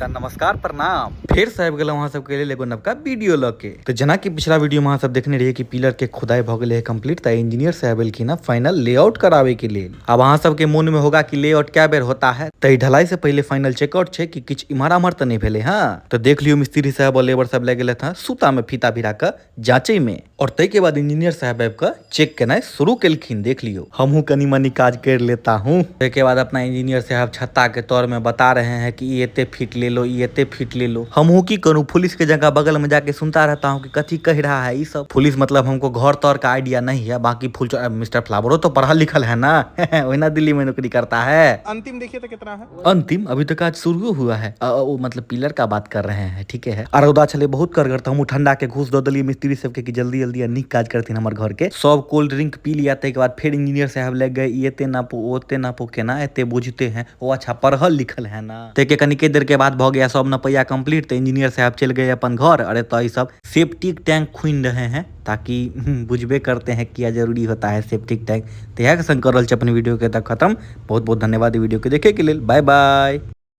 तऽ नमस्कार, प्रणाम। फेर से आबि गेलहुँ अहाँ सबके लेल एगो नवका वीडियो लऽ के। तऽ जेनाकि पिछला वीडियो में अहाँ सब देखने रहियै कि पिलर के खुदाई भऽ गेलै है कंप्लीट, तऽ इंजीनियर साहब एलखिन हँ फाइनल लेआउट कराबै के लेल। आब अहाँ सबके मोन में होगा कि लेआउट कए बेर होता है, तऽ ढलाई से पहिले फाइनल चेकआउट छै कि किछु इम्हर आम्हर तऽ नहि भेलै हँ। तऽ देख लियौ, मिस्त्री साहब और लेबर सब लागि गेलथि हँ सूता में फीता भिड़ा कऽ जाँचै में, और ताहिके बाद इंजीनियर साहब आबि कऽ चेक केनाइ शुरू केलखिन। देख लियौ, हमहूँ कनि मनि काज कर लेता हूँ। ताहिके बाद अपना इंजीनियर साहब छत्ता के तौर में बता रहे हैं कि ई एते फीट ले लो, ई एते फीट ले लो। हमहूँ की करूँ, पुलिस के जगह बगल में जाके सुनता रहता हूँ कि कथी कह रहा है ई सब पुलिस। मतलब हमको घर तौर का आइडिया नहीं है, बाकी फुल मिस्टर फ्लावरो तो पढ़ल लिखल है ना, वही दिल्ली में नौकरी करता है। अंतिम देखिए तो कितना है? अंतिम अभी तक आज शुरू हुआ है। वो मतलब पिलर का बात कर रहे हैं, ठीक है। आ रौदा छले बहुत करगर, तऽ हमहूँ ठंडा के घूस दऽ देलियै मिस्त्री सबके कि जल्दी जल्दी आ नीक काज करथिन हमर घर के। सब कोल्ड ड्रिंक पी लिया, ताहिके बाद फेर इंजीनियर साहब लग गए, ई एते नापू, ओ ओते नापू, केना एते बुझते हैं वो, अच्छा पढ़ल लिखल है ना। ताहिके कनिके देर के बाद भऽ गया सब नपैया कंप्लीट, तऽ इंजीनियर साहब चलि गए अपन घर। अरे तऽ ई सब सेप्टिक टैंक खुनि रहे हैं, ताकि बुझबे करते हैं किया जरूरी होता है सेप्टिक टैंक। तऽ इएह के संग कर रहल छी अपन वीडियो के तक खत्म। बहुत बहुत धन्यवाद वीडियो के देखे के लेल। Bye bye.